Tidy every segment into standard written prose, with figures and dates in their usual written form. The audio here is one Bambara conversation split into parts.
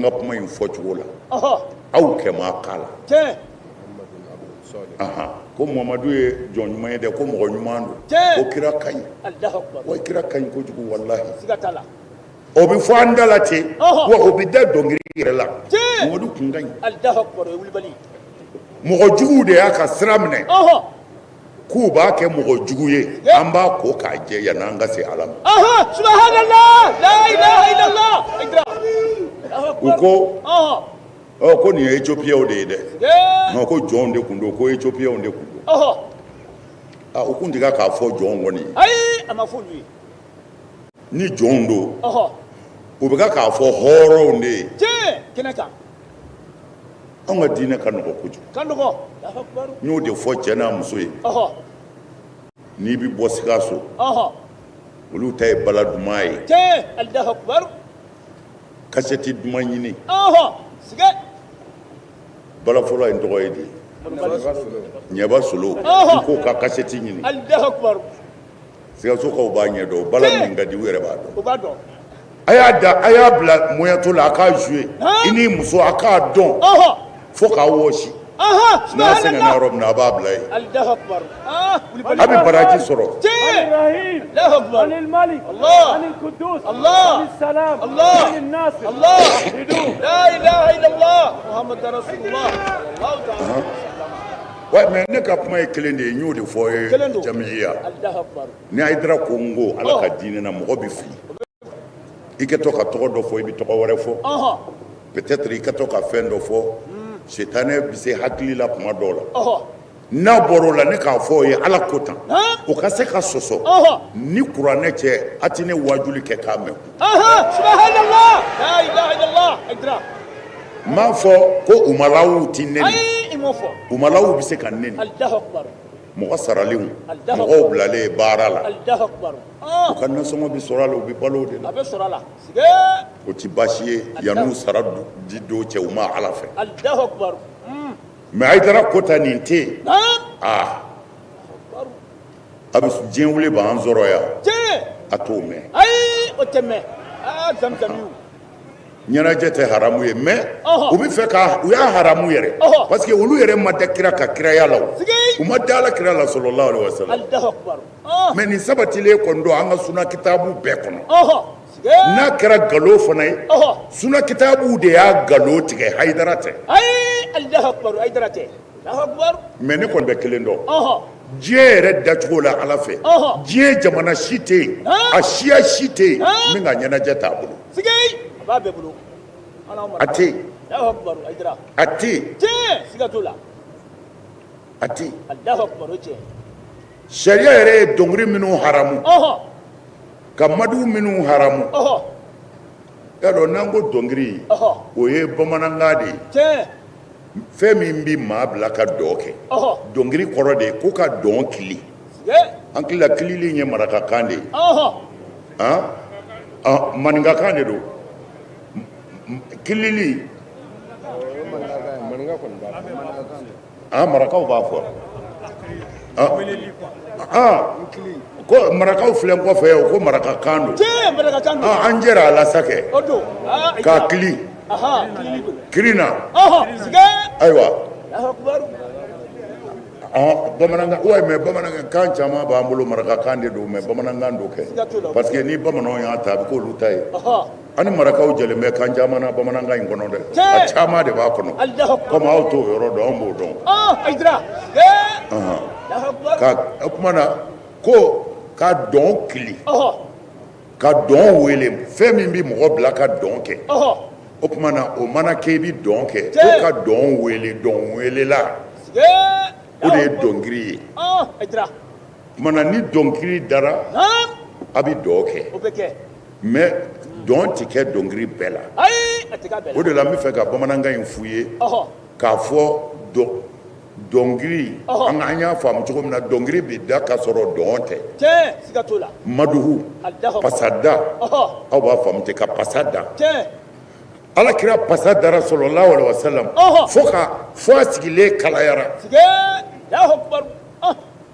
N ka kuma in fɔcogo la, aw kɛ maa k'a la ko Mamadu ye jɔn ɲuman ye dɛ, ko mɔgɔ ɲuman don, ko kira ka ɲi, wa kira ka ɲi kojugu, walahi. O bɛ fɔ an da la ten, wa o bɛ da dɔnkili yɛrɛ la. Mamadu kun ka ɲi. Mɔgɔ juguw de y'a ka sira minɛ k'u b'a kɛ mɔgɔ jugu ye. An b'a ko k'a jɛ yanni an ka se Ala ma. U ko ko nin ye Éthiopiens de ye dɛ, ko jɔnw de tun don, ko Éthiopiens de tun don. U kun tɛ k'a fɔ jɔn kɔni ye. Ayi, a ma fɔ olu ye. Ni jɔnw don, u bɛ k'a fɔ hɔrɔnw de ye. Kɛnɛ kan. Anw ka diinɛ ka nɔgɔ kojugu. Ka nɔgɔ. N y'o de fɔ cɛ n'a muso ye. N'i bɛ bɔ Sikaso, olu ta ye bala duman ye. Kasɛti duman ɲini. Balafɔla in tɔgɔ ye di? Ɲɛba Solo. I k'o ka kasɛti ɲini. Sikasokaw b'a ɲɛ dɔn, bala min ka di, u yɛrɛ b'a dɔn. A y'a da, a y'a bila moyato la, a k'a jouer i ni muso, a k'a dɔn fo k'a wɔsi. N'a sɛgɛnna yɔrɔ min na, a b'a bila yen, a bɛ baraji sɔrɔ. Ouais, mais ne ka kuma ye kelen de ye, n y'o de fɔ ye jamiya. Ni Hayidara ko n ko Ala ka diinɛ na, mɔgɔ bɛ fili. I kɛtɔ ka tɔgɔ dɔ fɔ, i bɛ tɔgɔ wɛrɛ fɔ. Peut-être i kɛtɔ ka fɛn dɔ fɔ, sitanɛ bɛ se hakili la kuma dɔw la. N'a bɔra o la, ne k'a fɔ o ye Ala ko tan, o ka se ka sɔsɔ ni kuranɛ cɛ, a tɛ ne wajuli kɛ k'a mɛn. N m'a fɔ ko umalaw tɛ neni, umalaw bɛ se ka neni. Mɔgɔ saralenw, mɔgɔw bilalen baara la, u ka nasɔngɔ bɛ sɔrɔ a la, u bɛ balo o de la, o tɛ baasi ye. Yan'u sara di don cɛ, u ma Ala fɛ. Mais Hayidara ko ta nin tɛ yen. Aa, a bɛ diɲɛ wuli b'an sɔrɔ yan, a t'o mɛn. Ayi, o tɛ mɛn. Aa, zamzamiw. Ɲɛnajɛ tɛ haramu ye, mais u bɛ fɛ ka u y'a haramu yɛrɛ, parce que olu yɛrɛ ma da kira ka kiraya la, u ma da ala kira la sallallahu alaihi wasallam. Mais nin sabatilen kɔni don an ka suna kitabu bɛɛ kɔnɔ. N'a kɛra nkalon fana ye, suna kitabu de y'a nkalon tigɛ, Hayidara tɛ. Mais ne kɔni bɛ kelen dɔn diɲɛ yɛrɛ dacogo la Ala fɛ, diɲɛ jamana si tɛ yen, a siya si tɛ yen min ka ɲɛnajɛ t'a bolo. A b'a bɛɛ bolo. A tɛ yen, a tɛ yen, a tɛ yen. Sariya yɛrɛ ye dɔnkili minnu haramu, ka madu minnu haramu, y'a dɔn n'an ko dɔnkili, o ye bamanankan de ye, fɛn min bɛ maa bila ka dɔn kɛ. Dɔnkili kɔrɔ de ye ko ka dɔn kili. An hakili la kilili ye marakakan de ye, maninkakan de don kilili. Marakaw b'a fɔ ko marakaw filɛ kɔfɛ, o ko marakakan don. An jɛra a la sa kɛ k'a kili kirinna. Ayiwa, bamanankan, mais bamanankan kan caman b'an bolo, marakakan de don, mais bamanankan don kɛ, parce que ni bamananw y'a ta, a bɛ k'olu ta ye. An ni marakaw jɛlen bɛ kan caman na bamanankan in kɔnɔ dɛ, a caman de b'a kɔnɔ. Komi aw t'o yɔrɔ dɔn, anw b'o dɔn. Ka o tuma na ko ka dɔn kili, ka dɔn wele, fɛn min bɛ mɔgɔ bila ka dɔn kɛ, o tuma na o mana kɛ, i bɛ dɔn kɛ, ko ka dɔn wele, dɔn welela, o de ye dɔnkili ye. Tuma na ni dɔnkili dara, a bɛ dɔn kɛ, mais dɔn tɛ kɛ dɔnkili bɛɛ la. O de la n bɛ fɛ ka bamanankan in f'u ye k'a fɔ dɔnkili, an y'a faamu cogo min na, dɔnkili bɛ da ka sɔrɔ dɔn tɛ. Maduhu, pasada, aw b'a faamu ten, ka pasa da. Ala kira pasa dara sallallahu alaihi wasallam fo ka fo a sigilen kalayara.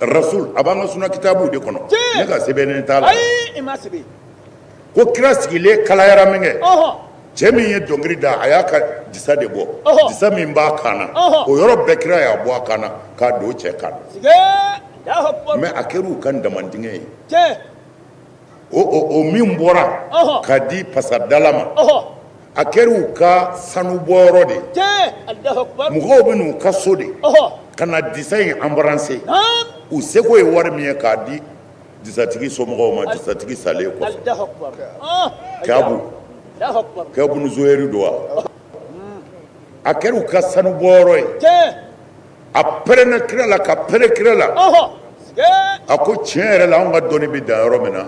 Rasul, a b'an ka suna kitabuw de kɔnɔ, ne ka sɛbɛnnen t'a la. Ko kira sigilen kalayara min kɛ, Cɛ min ye dɔnkili da, a y'a ka disa de bɔ, disa min b'a kan na, o yɔrɔ bɛɛ kira y'a bɔ a kan na k'a don cɛ kan na. Mais a kɛra u ka damandingɛ ye. O min bɔra ka di pasadala ma, a kɛra u ka sanubɔyɔrɔ de ye. Mɔgɔw bɛ n'u ka so de ka na disa in embrasser, u seko ye wari min ye k'a di disatigi somɔgɔw ma, disatigi salen kɔfɛ. Kaabu Kaabu Zoyɛri don wa? A kɛra u ka sanubɔyɔrɔ ye. A pɛrɛnna kira la ka pɛrɛn kira la, a ko tiɲɛ yɛrɛ la, anw ka dɔnni bɛ dan yɔrɔ min na,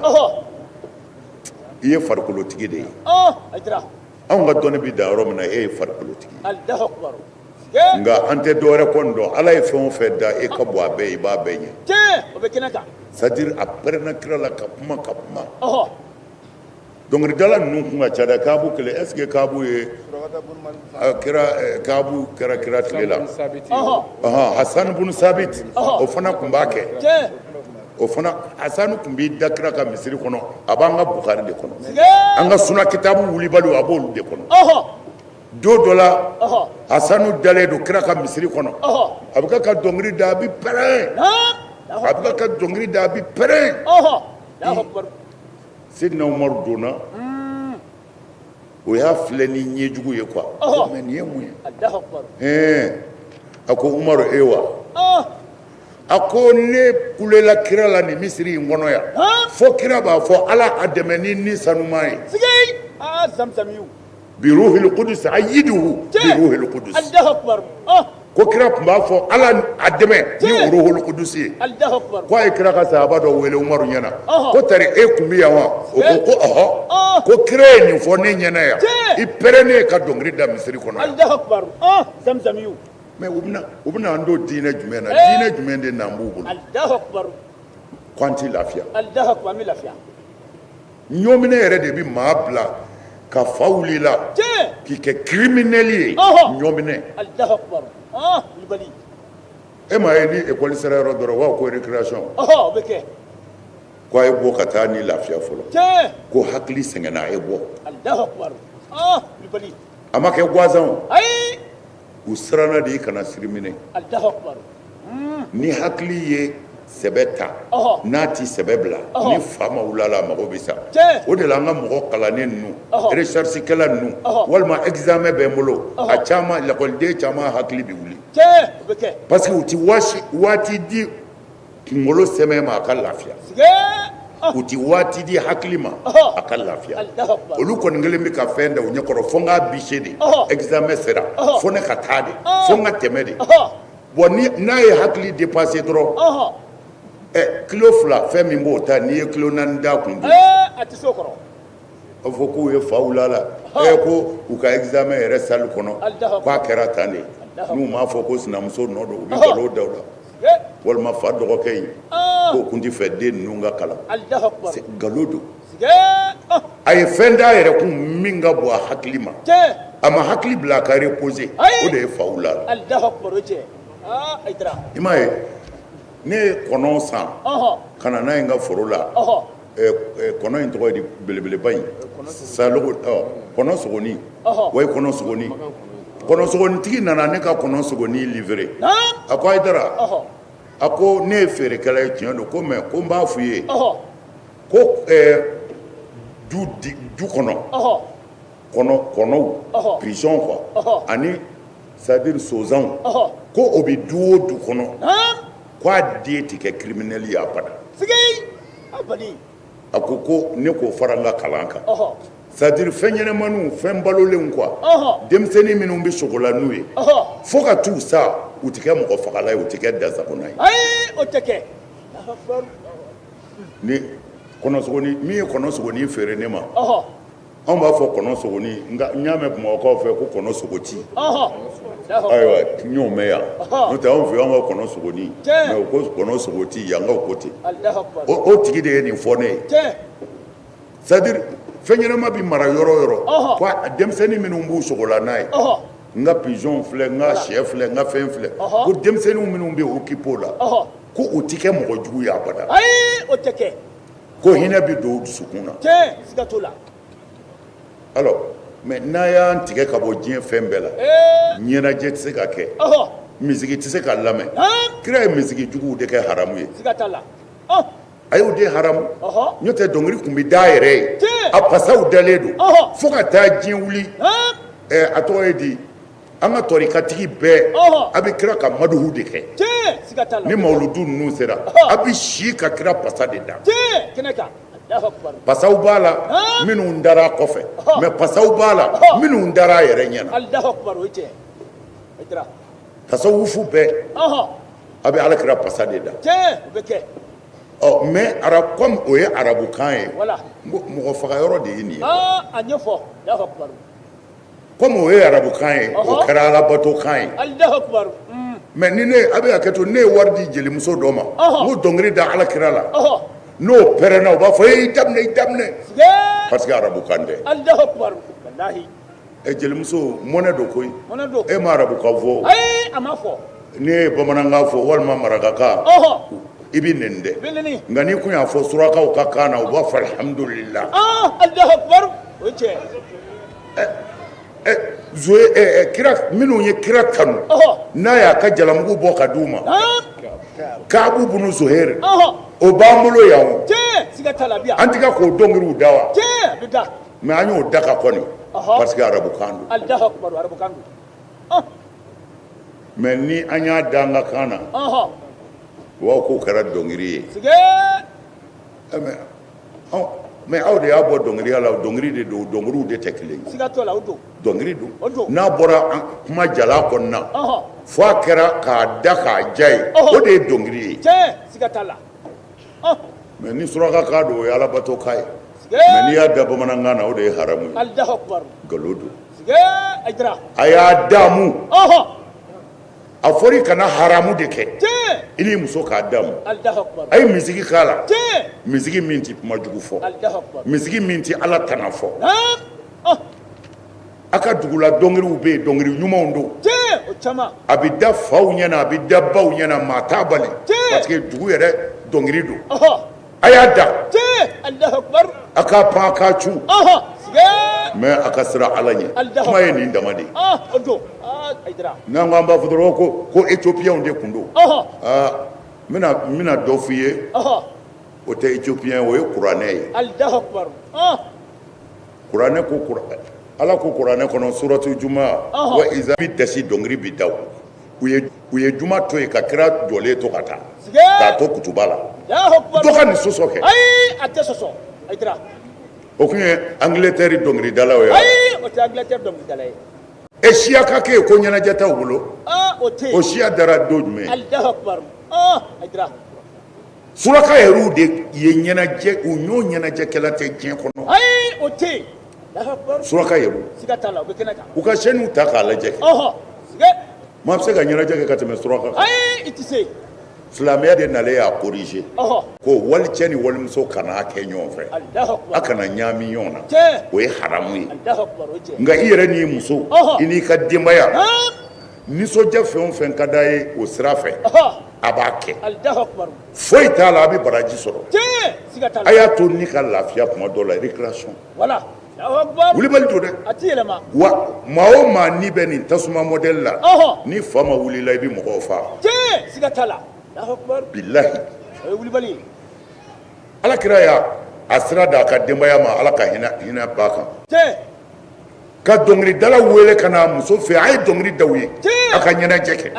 i ye farikolotigi de ye. Anw ka dɔnni bɛ dan yɔrɔ min na, e ye farikolotigi ye, nka an tɛ dɔwɛrɛ kɔni dɔn. Ala ye fɛn o fɛn da, e ka bon a bɛɛ ye, i b'a bɛɛ ɲɛ. C'est à dire, a pɛrɛnna kira la ka kuma ka kuma. Dɔnkilidala ninnu kun ka ca dɛ. Kaabu kelen, est ce que Kaabu ye kira, Kaabu kɛra kira tile la? Hasan bun Sabit, o fana tun b'a kɛ. O fana Hasan tun b'i da kira ka misiri kɔnɔ. A b'an ka Bukari de kɔnɔ, an ka suna kitabu wulibaliw, a b'olu de kɔnɔ. Don dɔ la, Hasanu dalen don kira ka misiri kɔnɔ, a bɛ ka dɔnkili da, a bɛ pɛrɛn, a bɛ ka dɔnkili da, a bɛ pɛrɛn. Seydina Umaru donna, o y'a filɛ ni ɲɛjugu ye quoi. Mais nin ye mun ye? Ɛɛ, a ko Umaru, e wa? A ko ne kulela kira la nin misiri in kɔnɔ yan, fo kira b'a fɔ Ala a dɛmɛ ni sanuman ye. Biruhil kudus ayiduhu biruhil kudus. Ko kira tun b'a fɔ Ala a dɛmɛ ni ruhul kudus ye. Ko a ye kira ka sahaba dɔ wele Umaru ɲɛna ko tari e tun bɛ yan wa? O ko ko ɔhɔ, ko kira ye nin fɔ ne ɲɛna yan, i pɛrɛnnen ka dɔnkili da misiri kɔnɔ yan. Mais u bɛna an don diinɛ jumɛn na? Diinɛ jumɛn de n'an b'u bolo ko an tɛ lafiya? Ɲɔminɛ yɛrɛ de bɛ maa bila ka fa wuli la k'i kɛ criminel ye. Ɲɔminɛ, e m'a ye ni école sera yɔrɔ dɔrɔn, u b'a fɔ ko récréation, ko a ye bɔ ka taa ni lafiya fɔlɔ, ko hakili sɛgɛnna, a ye bɔ. A ma kɛ gansan o, u siranna de i kana siri minɛ. Ni hakili ye sɛbɛ ta, n'a ti sɛbɛ bila, ni fa ma wuli a la, a mago bɛ sa. O de la, an ka mɔgɔ kalannen ninnu, recherche kɛla ninnu, walima examen bɛ n bolo, a caman, lakɔliden caman hakili bɛ wuli parce que u ti waati di kunkolo sɛmɛ ma a ka lafiya, u ti waati di hakili ma a ka lafiya. Olu kɔni kelen bɛ ka fɛn da u ɲɛkɔrɔ, fo n k'a bise de, examen sera, fo ne ka taa de, fo n ka tɛmɛ de. Bon, ni n'a ye hakili dépassé dɔrɔn, ɛ, kilo 2 fɛn min b'o ta, n'i ye kilo 4 d'a kun dun, a tɛ se o kɔrɔ. A fɔ k'u ye fa wula la, ɛ, ko u ka examen yɛrɛ salle kɔnɔ, k'a kɛra tan de. N'u m'a fɔ ko sinamuso nɔ don, u bɛ nkalon da u la, walima fa dɔgɔkɛ in k'o kun tɛ fɛ den ninnu ka kalan. Nkalon don. A ye fɛn d'a yɛrɛ kun min ka bon a hakili ma, a ma hakili bila a ka reposer, o de ye fa wula la. I m'a ye, ne ye kɔnɔ san ka na n'a ye n ka foro la. Kɔnɔ in tɔgɔ ye di? Belebeleba in, salogo, kɔnɔ sogonin. O ye kɔnɔ sogonin. Kɔnɔ sogonintigi nana ne ka kɔnɔ sogonin livrer. A ko Hayidara, a ko ne ye feerekɛla ye, tiɲɛ don, ko mais ko n b'a f'u ye ko du kɔnɔ kɔnɔ, kɔnɔw, pigeon quoi, ani c'est à dire sonsanw, ko o bɛ du o du kɔnɔ, ko a den tɛ kɛ criminel ye abada. A ko ko ne k'o fara n ka kalan kan, c'est à dire fɛn ɲɛnɛmaniw, fɛn balolenw quoi, denmisɛnnin minnu bɛ sogo la n'u ye, fo ka t'u sa, u tɛ kɛ mɔgɔ fagala ye, u tɛ kɛ dasagona ye. O tɛ kɛ. Ni kɔnɔsogoni min ye kɔnɔsogoni feere ne ma, anw b'a fɔ kɔnɔsogoni, nka n y'a mɛn Bamakɔkaw fɛ ko kɔnɔsogoti. Ayiwa, n y'o mɛn yan, n'o tɛ anw fɛ, anw ka kɔnɔsogoni, mais u ko kɔnɔsogoti, yankaw ko ten. O tigi de ye nin fɔ ne ye, c'est à dire fɛn ɲɛnama bɛ mara yɔrɔ o yɔrɔ, ko denmisɛnnin minnu b'u sogo la n'a ye, n ka pigeon filɛ, n ka sɛ filɛ, n ka fɛn filɛ, ko denmisɛnnin minnu bɛ occupé o la, ko u tɛ kɛ mɔgɔ jugu ye abada. Ayi, o tɛ kɛ. Ko hinɛ bɛ don u dusukun na. Tiɲɛ, siga t'o la. Alors Mais n'a y'an tigɛ ka bɔ diɲɛ fɛn bɛɛ la, ɲɛnajɛ tɛ se ka kɛ, misigi tɛ se ka lamɛn. Kira ye misigi juguw de kɛ haramu ye. A y'o de haramu, n'o tɛ dɔnkili tun bɛ da a yɛrɛ ye, a pasaw dalen don fo ka taa diɲɛ wuli. A tɔgɔ ye di, an ka tɔrikatigi bɛɛ, a bɛ kira ka maduhu de kɛ. Ni mawuludu ninnu sera, a bɛ si ka kira pasa de da. Pasaw b'a la minnu dara a kɔfɛ, mais pasaw b'a la minnu dara a yɛrɛ ɲɛna. Tasawufu bɛɛ, a bɛ ala kira pasa de da. Ɔ mais comme o ye arabukan ye, mɔgɔ faga yɔrɔ de ye nin ye. Comme o ye arabukan ye, o kɛra alabatokan ye. Mais ni ne a bɛ hakɛ to, ne ye wari di jelimuso dɔ ma, n ko dɔnkili da ala kira la, n'o pɛrɛnna, u b'a fɔ i daminɛ, i daminɛ, parce que arabukan tɛ. Ɛ jelimuso, mɔnɛ don koyi, e ma arabukan fɔ. N'i ye bamanankan fɔ walima marakakan, i bɛ nɛni dɛ. Nka n'i kun y'a fɔ surakaw ka kan na, u b'a fɔ alihamudulila. Kira minnu ye kira kanu, n'a y'a ka jalamugu bɔ ka di u ma, Kaabu bunu Zuhɛri, o b'an bolo yan o, an tɛ k'o dɔnkiliw da wa? Mais an y'o da ka kɔni parce que arabukan don. Mais ni an y'a da an ka kan na, u b'a fɔ k'o kɛra dɔnkili ye. Mais aw de y'a bɔ dɔnkiliya la, dɔnkili de don, dɔnkiliw de tɛ kelen ye. Dɔnkili don, n'a bɔra kuma jala kɔnɔna fo a kɛra k'a da k'a diya ye, o de ye dɔnkili ye. Mais ni surakakan don, o ye alabato kan ye. Mais n'i y'a da bamanankan na, o de ye haramu ye, nkalon don. A y'a damu, a fɔra i kana haramu de kɛ, i n'i muso k'a damu. A ye misigi k'a la, misigi min tɛ kuma jugu fɔ, misigi min tɛ ala tana fɔ. A ka dugula dɔnkiliw bɛ yen, dɔnkili ɲumanw don, a bɛ da faw ɲɛna, a bɛ da baw ɲɛna, maa t'a bali parce que dugu yɛrɛ dɔnkili don. A y'a da, a k'a pan, a k'a cu, mais a ka siran ala ɲɛ. Kuma ye nin dama de ye. N'an ko an b'a fɔ dɔrɔn ko éthiopienw de tun don, n bɛna dɔ f'i ye, o tɛ éthiopien, o ye kuranɛ ye. Kuranɛ ko, ala ko kuranɛ kɔnɔ, suratu juma, wa iza bi dasi, dɔnkili bi da. U ye juma to yen ka kira jɔlen to ka taa k'a to kutuba la. Dɔ ka nin sɔsɔ kɛ. Ayi, a tɛ sɔsɔ. O tun ye Angleterre dɔnkilidalaw ye. Ayi, o tɛ Angleterre dɔnkilidala ye. E siya ka kɛ yen ko ɲɛnajɛ t'aw bolo, o siya dara don jumɛn? Suraka yɛrɛw de ye ɲɛnajɛ, u ɲɔgɔn ɲɛnajɛkɛla tɛ diɲɛ kɔnɔ. Ayi, o tɛ yen. Suraka yɛrɛw, u ka chaîne ta k'a lajɛ, maa bɛ se ka ɲɛnajɛ kɛ ka tɛmɛ suraka kan? Ayi, i tɛ se. Silamɛya de nalen y'a corriger ko walicɛ ni walimuso kana kɛ ɲɔgɔn fɛ, a kana ɲaami ɲɔgɔn na, o ye haramu ye. Nka i yɛrɛ n'i muso, i n'i ka denbaya, nisɔndiya fɛn o fɛn ka d'a ye o sira fɛ, a b'a kɛ, foyi t'a la, a bɛ baraji sɔrɔ. A y'a to ni ka lafiya tuma dɔ la, récréation. Wulibali don dɛ. Wa maa o maa n'i bɛ nin tasuma modèle la, ni fa ma wuli la, i bɛ mɔgɔw faa. Bilahi, ala kira y'a a sira d'a ka denbaya ma, ala ka hinɛ ba kan, ka dɔnkilidala wele ka na muso fɛ, a ye dɔnkili da u ye, a ka ɲɛnajɛ kɛ.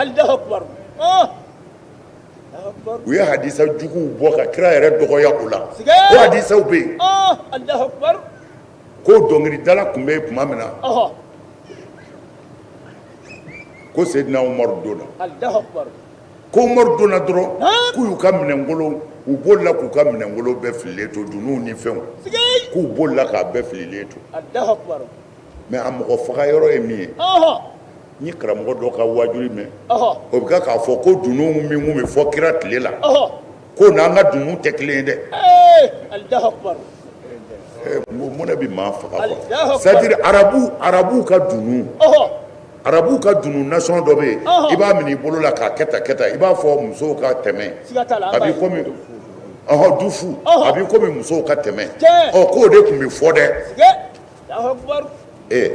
U ye hadisa juguw bɔ ka kira yɛrɛ dɔgɔya o la. O hadisaw bɛ yen ko dɔnkilidala tun bɛ yen tuma min na ko Seydina Umaru donna, ko Umaru donna dɔrɔn, k'u y'u ka minɛnkolon, u bolila k'u ka minɛnkolon bɛɛ fililen to, dununw ni fɛnw, k'u bolila k'a bɛɛ fililen to. Mais a mɔgɔ faga yɔrɔ ye min ye, n ye karamɔgɔ dɔ ka waajuli mɛn, o bɛ ka k'a fɔ ko dunun min kun bɛ fɔ kira tile la, ko n'an ka dunun tɛ kelen ye dɛ. Mun bɛ maa faga quoi? C'est à dire arabuw ka dunun, arabuw ka dunun nasɔn dɔ bɛ yen, i b'a minɛ i bolo la k'a kɛ tan kɛ tan, i b'a fɔ musow ka tɛmɛ, a b'i komi ɔhɔ dufu, a b'i komi musow ka tɛmɛ. Ɔ k'o de tun bɛ fɔ dɛ. Ee,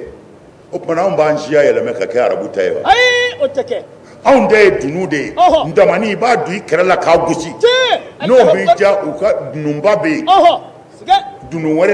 o tuma anw b'an siya yɛlɛmɛ ka kɛ arabu ta ye wa? Ayi, o tɛ kɛ. Anw ta ye dunun de ye. Ntamani, i b'a don i kɛrɛ la k'a gosi. N'o b'i diya, u ka dununba bɛ yen, dunun wɛrɛ.